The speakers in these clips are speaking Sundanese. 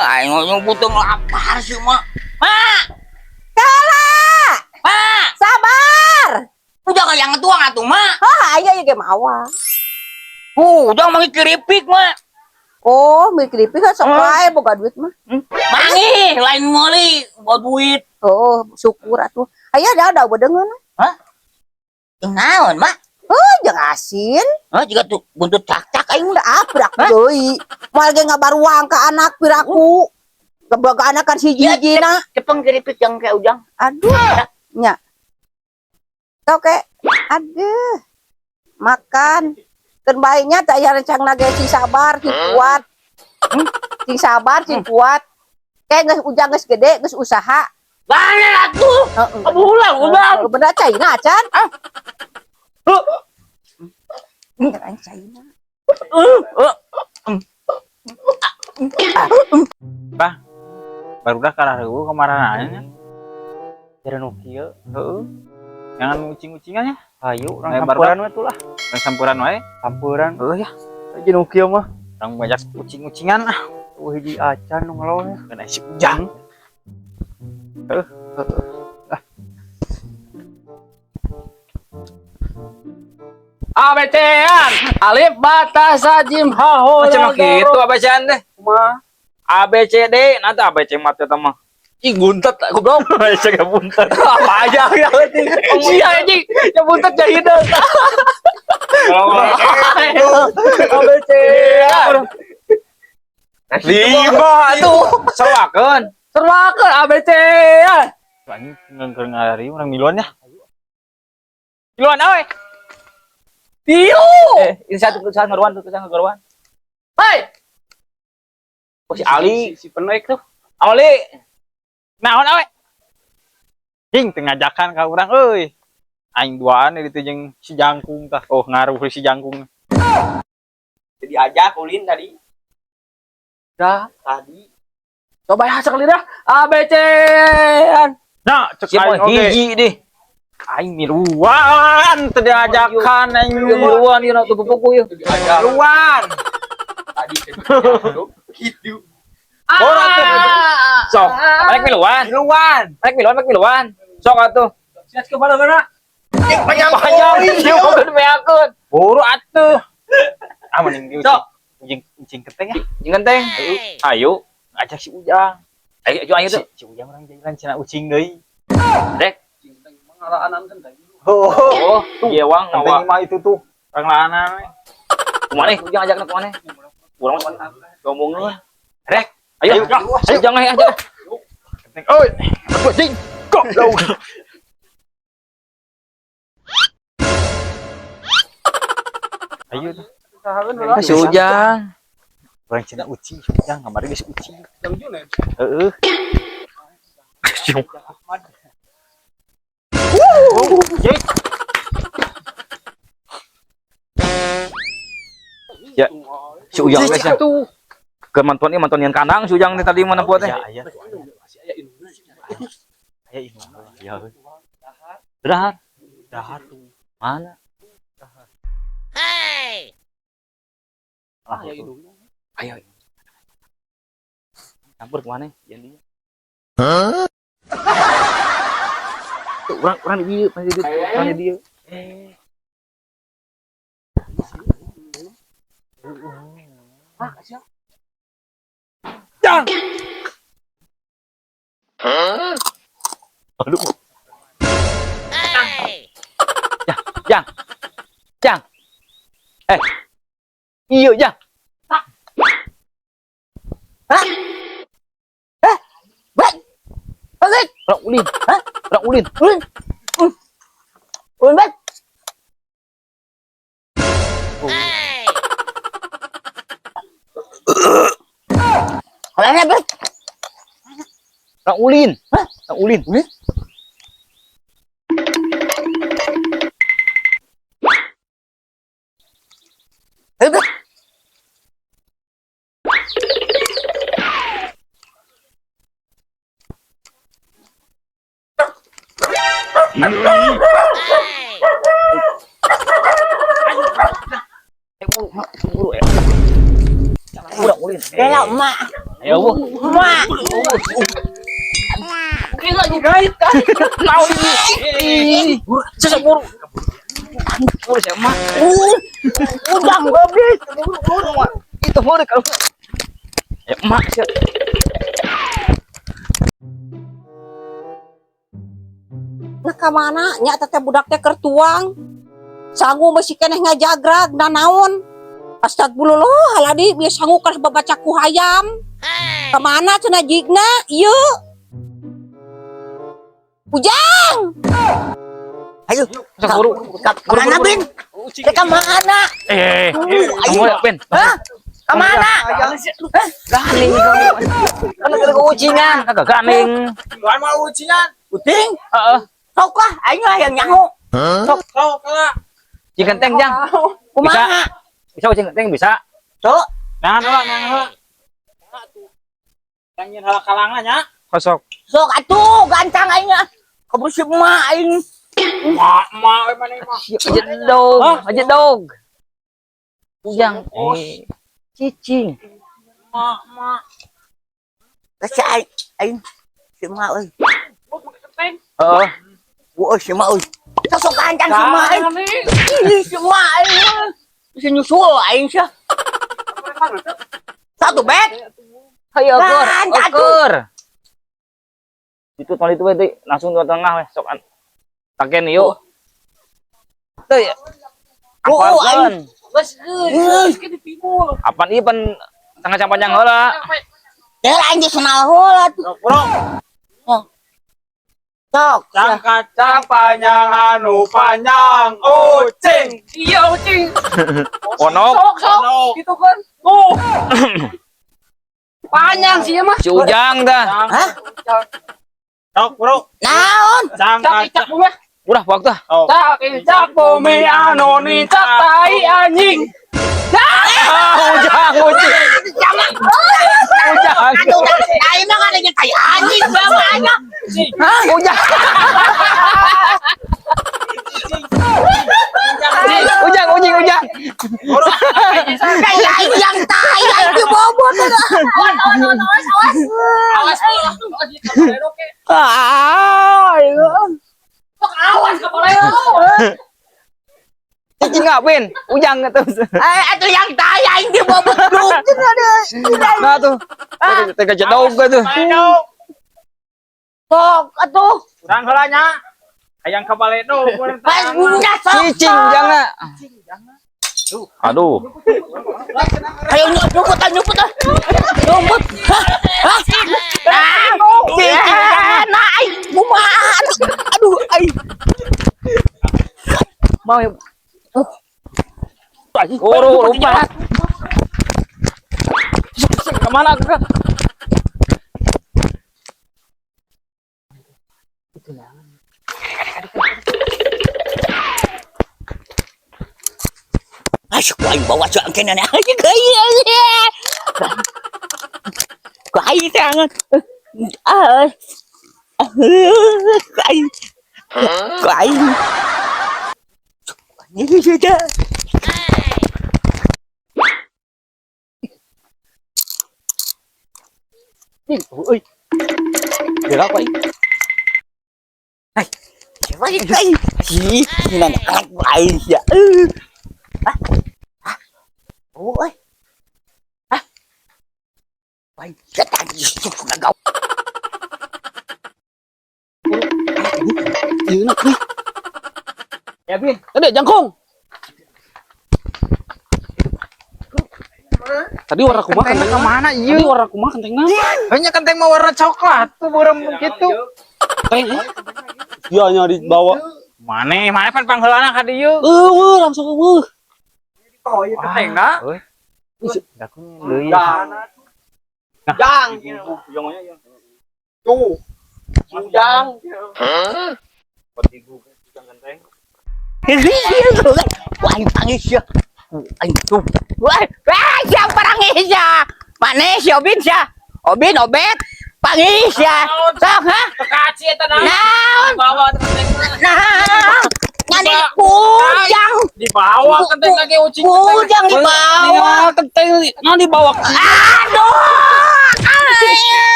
Aing butuh lapar sih, Mak. Mak, Kala, Mak. Sabar. Udah kayak ngetuang atuh, Mak. Ah, aya ieu ge mawa. Udah mangi keripik, Mak. Oh, beli keripik kan sok wae boga duit mah. Mangi, lain meuli, bawa duit. Oh, syukur atuh. Aya da da bedengeun. Hah? Jeung naon, Mak? Oh, jeung asin. Hah, jiga tuh buntut cak-cak aing Udah aprak deui. Moal ge ngabaruang ka anak piraku. Geboga anak kan si Ya, hiji-hijina. Cepeng keripik yang kayak Ujang. Aduh, nya. Oke, aduh. Makan. Keun bae nya teh aya rencana ge sing sabar, sing kuat. Sing sabar, sing kuat. Kayak geus Ujang geus gede, geus usaha. Mana atuh? Heeh. Ulang, ulang. Heeh, bener caina acan. Ah. Bener aing caina. Baru dah kalah ribu kemarin nya. Jadi nu kieu. Heeh. Jangan ucing-ucingan ya. Ayo urang Eh, sampuran we tuh lah. Urang sampuran wae. Sampuran. Heeh ya. Jeung nu kieu mah. Urang banyak ucing-ucingan ah. Eueuh hiji acan nu ngeloh ya. Kena si Ujang. Heeh. ABCan Alif bata sa jim ha ho Macam la, gitu do, ro. ABCan deh. Kumaha? A B C D, nanti A B C mat eta mah. Ih buntet goblok. Saya buntet. Apa aja ya penting. Sia anjing, ya buntet jadi hideung. ABCan. Lima tuh. Sewakeun. Seruakeun ABCan. Anjing ngeukeun ngari urang miluan ya. Miluan awe. Tilu. Eh, ini satu kerusahan ngaruan, kerusahan ngaruan. Hai. Oh, si Ali, si penaik tuh. Ali. Naon awe? Jing teu ngajakan ka urang euy. Aing duaan di ditu jeung si jangkung tah. Oh, ngaruh si jangkung. Jadi ajak ulin tadi. Dah. Tadi. Coba ya sekali dah. ABCan. Nah, cek Siapa aing oge. hiji deh. Aing miluan teu diajakan aing Ieu miluan ieu na tuh buku ieu. Miluan. Tadi gitu. Boro tuh. Sok, balik miluan. Miluan. Balik miluan, balik miluan. Sok atuh. Siap ke mana mana? Panjang panjang. Ieu kudu meakeun. Boro atuh. Ah mending Sok. Ujing ucing kenteng ya. Jeung genteng. Ayo. Ngajak si Ujang. Ayo ayo ayo Si, tuh. si Ujang orang jalan cenah ucing deui. Rek. Oh, Oh, iya wang kenteng mawa. mah itu tuh. Orang laanan we. Kumaha nih Ujang ajakna kumaha nih? Urang mah ngomongna. Rek. Ayo, ayo jangan aja. Kenteng. Oi. Ucing. Goblok. Ayo tuh. Si Ujang. Orang cenah ucing, si Ujang kamari geus ucing. Heeh. Ya, si Ujang geus ya. Ke mantuan ieu mantuan yang kandang si Ujang teh tadi mana buat teh. Ya, aya. Aya ini. Ya. Dahar. Dahar tuh. Mana? Ah, itu. Ayo. Campur kemana? Yang dia. Tuh, orang orang di dieu, pasti di orang di dieu. Jang. Aduh. Jang, Jang. Eh. Iya, Jang. Hah? Eh? Bet. Oke. Orang ulin. Hah? Orang ulin. Ulin. Ulin bet. Mana bet? Orang ulin. Hah? Orang ulin. Ulin? Eh, bet. Eh, buru, buru, eh. Urang ulin. Kela emak. Ya Allah. Mak. Gila gait kan. Naon ini? Sesek buru. Buru siapa mah? Ujang goblok. Itu buru kalau. Ya emak sih. Nah ka mana nya eta teh budak teh keur tuang. Sangu masih keneh ngajagrag na naon. Astagfirullahaladzim, bieu sangu kalah babaca ku hayam. Kemana cenah jigna? Ieu. Ujang. Ayo, Sesek buru. kemana Bin? Ke mana? Eh, Ayo. kamu ya, Ben. Hah? Kemana? Ganing kamu. Kan ada ucingan, kagak ganing. Luar mau ucingan. Uting, Heeh. sok lah, aing lah yang nyaho. Sok lah. Cing kenteng, Jang. Kumaha? Bisa ucing kenteng bisa. Sok, Nah, heula, nah heula. Yang nyeun heula kalangna nya. Kosok. sok atuh gantang aing ah. Kabusip mah aing. Mak, mak we maneh mah. Aja dog, aja dog. Ujang. Eh, cicing. Mak, mak. Kasi aing aing si mah euy. Heeh. Weuh si mah euy. Sok gantang si mah aing. Ih, si mah aing. Bisa nyusul aing sia. Satu bet. Hayo ukur, Kan, atuh. ukur. Itu tali itu we, langsung ke tengah weh, sok an. Taken yuk. Tuh ya. Oh, Apaan? aing. Geus geus geus dipimul. Apaan ieu pan tengah panjang heula. Teh aing geus kenal heula tuh. Sok, bro. Sok. Cang kacang panjang anu panjang ucing. Iya ucing. Ponok. Sok sok. Ponok. Gitu kan. Tuh. Panjang sih ya mah. Si Ujang dah. Hah? Sok, bro. Naon? Cang Cak icak kacang. bumi. Udah waktu. Sok. Cak icak bumi anu nicak tai anjing. Ah, Ujang, ucing. Ujang. Aduh, aing mah ngadengin tai anjing bapaknya. Ujang. Ujang, ujing, ujang. Kayak aing yang tai aing dibobot. Awas awas awas awas. Awas awas. Ah, Sok awas kepala. Cicing ngapain? Ujang terus. Eh, atuh yang tai aing dibobot bluk. Nah tuh. Tega jedog tuh. Ayo. Sok atuh. Urang heula nya. Hayang ka baledo. Nya sok. Cicing jangan. Aduh. Ayo nyumput ah, nyumput ah. Nyumput. Hah? Hah? Ah, cicing. Nah, aing kumaha aduh. Aduh, aing. Mau ya. Buru, lupa. Kemana kak? Asyik aing bawa cuang kena ni. Asyik aing. Ku aing tangan. Ah. Ku aing. Ku aing. Ini sudah. Euy. Gerak aing. Ai. Siapa ni aing? Si, nana aing sia. Ah. Ah. Oh, ai. Ah. Ai, kata Yusuf gagau. Ieu nak nih. Ya Bin. Tadi jangkung. Tadi warna kumaha Kentengna kentengna? kemana ieu? Tadi warna kumaha kentengna? Hanya kenteng mah warna coklat tuh beureum kitu. Kenteng. Iya nya dibawa. Maneh, maneh pan pangheulana ka dieu. Eueuh langsung eueuh. Oh, ieu kentengna. Euy. Jang. Tuh. Ujang. Wah, aing pangis ya. Aing tuh. Wah, wah, siang parangis ya. Manis ya Obin ya. Obin obet. Pangis ya. Sok ha? Tekaci eta naon? Naon? Bawa kenteng. Nah. Ngani kujang. Dibawa kenteng lagi ucing. Kujang dibawa. Kenteng nah dibawa. Aduh.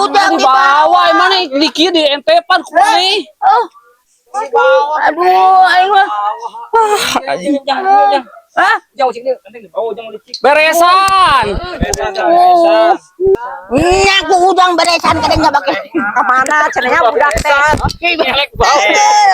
Ujang Dibawa mana di kieu di entepan ku maneh. Oh. Aduh, aing mah. Hah? Beresan. Nya ku ujang beresan kadang nya bake. Kemana cenah budak teh?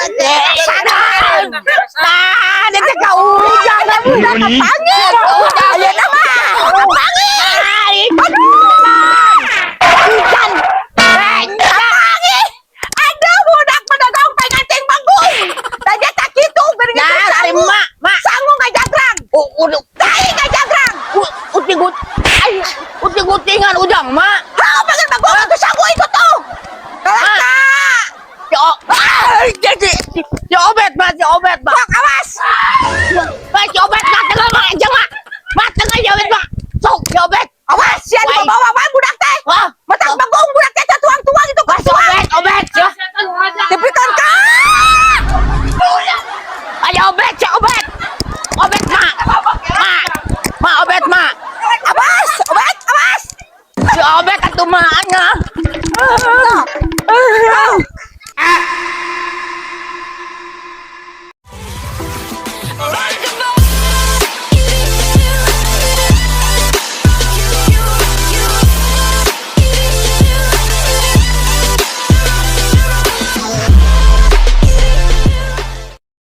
Beresan. Nah, dia teh ka ujang da budak kapanggih. Ujang ayeuna mah. Kapanggih. Ujang. Kapanggih. Aduh budak pedagong pengantin panggung. Tadi tak kitu geuning Nah, ari mak, mak. Sangu ngajagrang. Udah Tai ngajagrang. uting ay, uting-utingan ujang mak. Hah, pengen bagong atuh sangu itu tuh. Kalaka. Si o, ah, jadi si obet mak, si obet mak. Sok awas. Mak, si obet mak, tengah mak, jangan